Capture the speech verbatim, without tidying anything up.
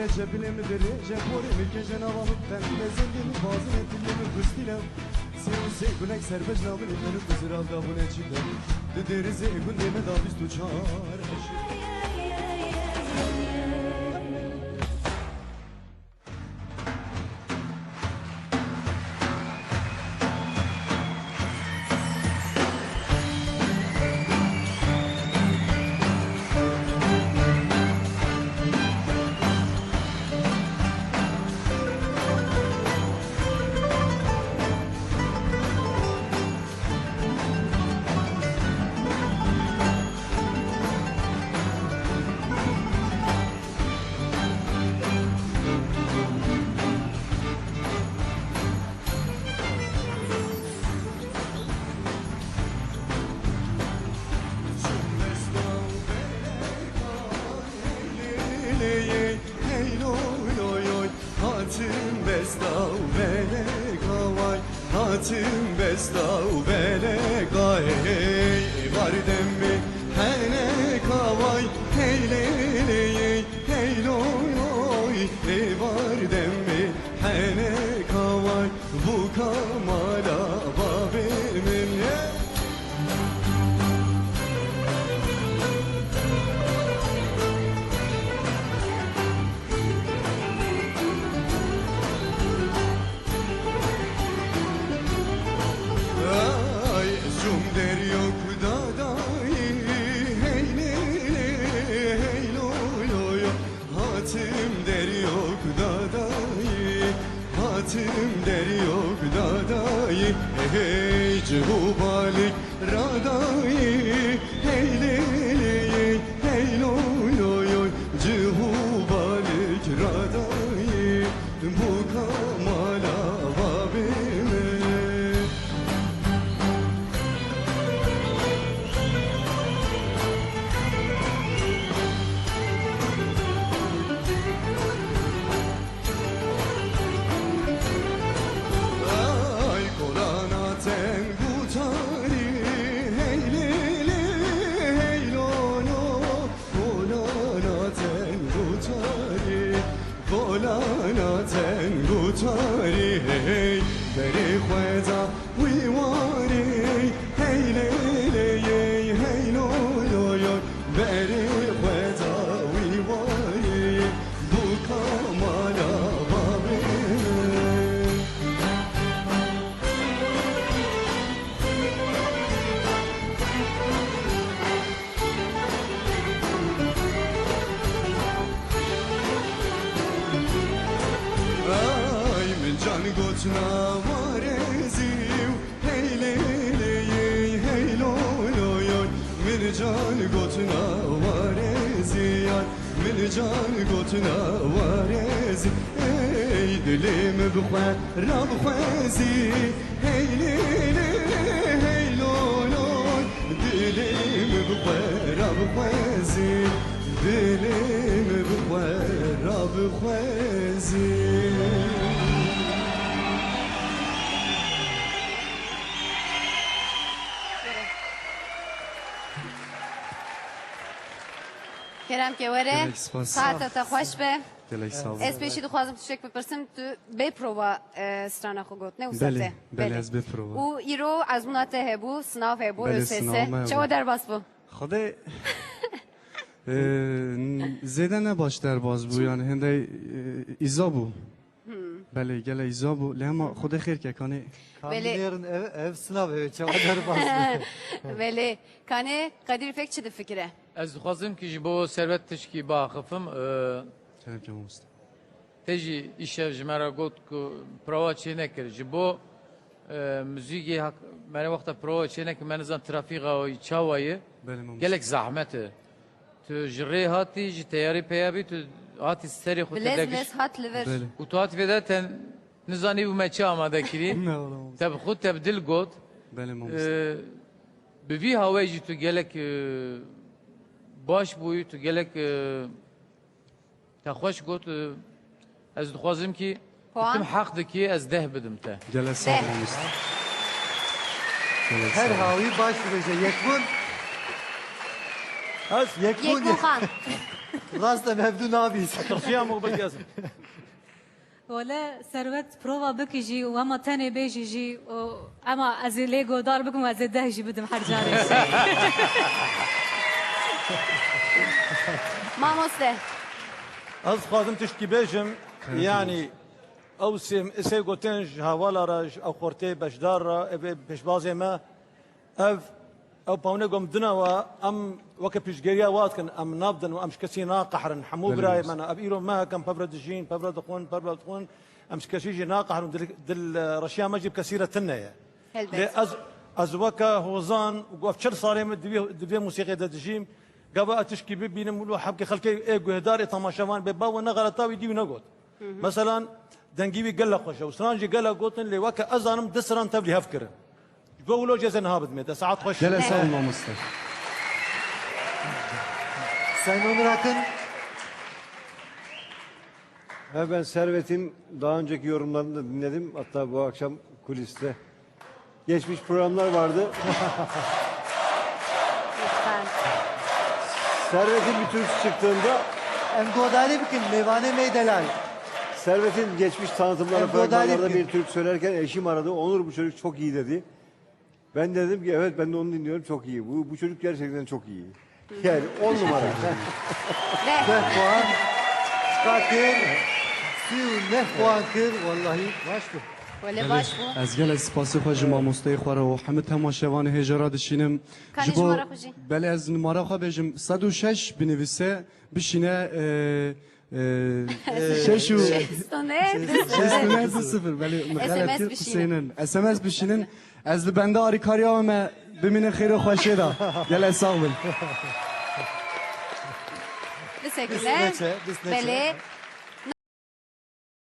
Çepilê min dirêje, porê min keje nava min qemîle, zengê min bazine, tilê min gustîle. Sê û sê gulek serbest navine, min û kuzir avda bûne çîte. Di dêrizê gundê min da bîst û çar eşî. Hatim besta û beleka way, hatim besta û beleka hey, ê var demê heneka way, hey lê lê, hey loy loy, ê var demê heneka way, bûka mala bavê min. Ay, jûm deryo ku dadayî, hey lê lê, hey loy loy, hatim deryo ku dadayî, hatim deryo ku dadayî, hey cih û balik radayî, hey lê lê, hey loy loy, cih û balik radayî, bûka mala bavê min. Ay kolana teng û tarî, hey lê lê, hey lo lo. Kolana teng û tarî, kolana teng û tarî, hey, berê xwe da wî warî, hey lê lê, hey lo lo yo, berê xwe da wî warî, bûka mala bavê min. Ay, min can gotina warê zî û hey lê lê, hey lo lo yo. Min can gotina warê zî, ay, min can gotina warê zî. Ey dilê min bi xwe ra bi xwe zî, hey lê lê, hey lo lo. Dilê min bi xwe ra bi xwe zî, dilê min bi xwe ra bi xwe zî. Kerem ke were, gelek spas. Saeta te xweş be. Gelek sağ ol. Ez pêşî dixwazim tiştek bipirsim, tu bê prova, e, strana xwe gotine wisa Belê, te? Belê, belê. Ez bê prova. Û îro ezmûna te hebû, sınav hebû, Belê, ÖSS. Sınav me hebû. Çawa derbas bû? Xwedê, e, n-, zêde ne baş derbas bû, yani hindê, e, îza bû. Hmm. Belê, gelek îza bû. Lê hema Xwedê xêr ke, kanê. Belê. Kamînerin ev, ev sınav ev çawa derbas bû. Belê. Kanê, Qedîr pek çi difikire? Ez dixwazim ki ji bo Serwet tişkî biaxifim, e, Kerem ke mamoste. Te jî îşev ji me re got ku prova çênekir. Ji bo, e, muzîkê hak-, me re wexta prova çênekir, me nizan trafîka wî çawa ye. Belê, mamoste. Gelek zehmet e. Tu ji rê hatî, ji teyarî peya bî, tu hatî serê xwe Bilez têde bilez giş-, hat li vir. Belê. Û tu hatî vêde te nizanî bû me çi amade kirî. Ne ola mamoste. Te bi xwe, te bi dil got. Belê, mamoste. E, bi vî hawê jî tu gelek, e, baş bûyî, tu gelek, e, Te xweş got, e, ez dixwazim ki tu Puan? tim heq dikî, ez deh bidim te. Gelek sağ ol, Deh. mamoste. Gelek sağ ol. Her hawî baş dibêje. Yekbûn. Ez Yekbûn. Yekbûn Xan. Rast em hevdû nabîz. Tirsiya min û bilgezin. Wele Serwet prova bikî jî û hema tenê bêjî jî û ema ez ê lê godar bikim û ez ê deh jî bidim her carê. Mamoste. Ez dixwazim tiştkî bêjim. Yanî ew sê, sê gotin ji hevala re, ji ew xortê beşdar re, ev ê pêşbazê me. Ev, ew pawne gom dina we, em weke piştgeriya we dikin, em navdin û em ji kesî naqehrin. Hemû birayê me ne. Ev îro mehek em pevre dijîn, pevre dixwin, pevre dixwin. Em ji kesî jî naqehrin. Dil, dil, e, reşiya me jî bi kesî re tune ye. Lê Helbet. ez, ez weke hozan, ku ev çil salê min di vê, di vê musîqê de dijîm, gava ez tişkî bibînim, wilo hebkê xelkê ê guhdar, ê temaşevan bê, ba we nexeleta wî dî wî negot. Meselan, dengî wî gelek xweş e û stran jî gelek gotin, lê weke ez zanim du stran tevlî hev kirin. Ji bo wilo jê ez ê niha bidimê te. Saet xweş. Gelek sağ ol mamoste. Sayın Onur Akın. Ha, ben Servet'in daha önceki yorumlarını da dinledim. Hatta bu akşam kuliste geçmiş programlar vardı. Lütfen. Servet'in bir türküsü çıktığında Em godarî bikin mêvanê me yê delal. Servet'in geçmiş tanıtımları Em godarî fragmanlarda bikin. Bir türkü söylerken eşim aradı. "Onur, bu çocuk çok iyi," dedi. Ben de dedim ki, "Evet, ben de onu dinliyorum, çok iyi. Bu, bu çocuk gerçekten çok iyi." Yani on numara. Ve Deh puan. Çiqa kir? Sî û neh puan kir. Wallahî baş bû. wele baş bû. Ez gelek spasî xwe ji mamosteyê xwe re û hemî temaşevanê hêja re dişînim. Kanî ji bo jimara xwe jî. Belê ez nimara xwe bêjim, sed û şeş binivîse, bişîne, e, e, şeş û Şêst û neh. şêst û neh du sifir. Belê min S M S xeletî bişîne. Huseynin. S M S bişînin. Ez li benda alîkariya we me bimîne xêr û xweşiyê de. Gelek sax bin. Bisekine. Bisneçe, bisneçe. Belê.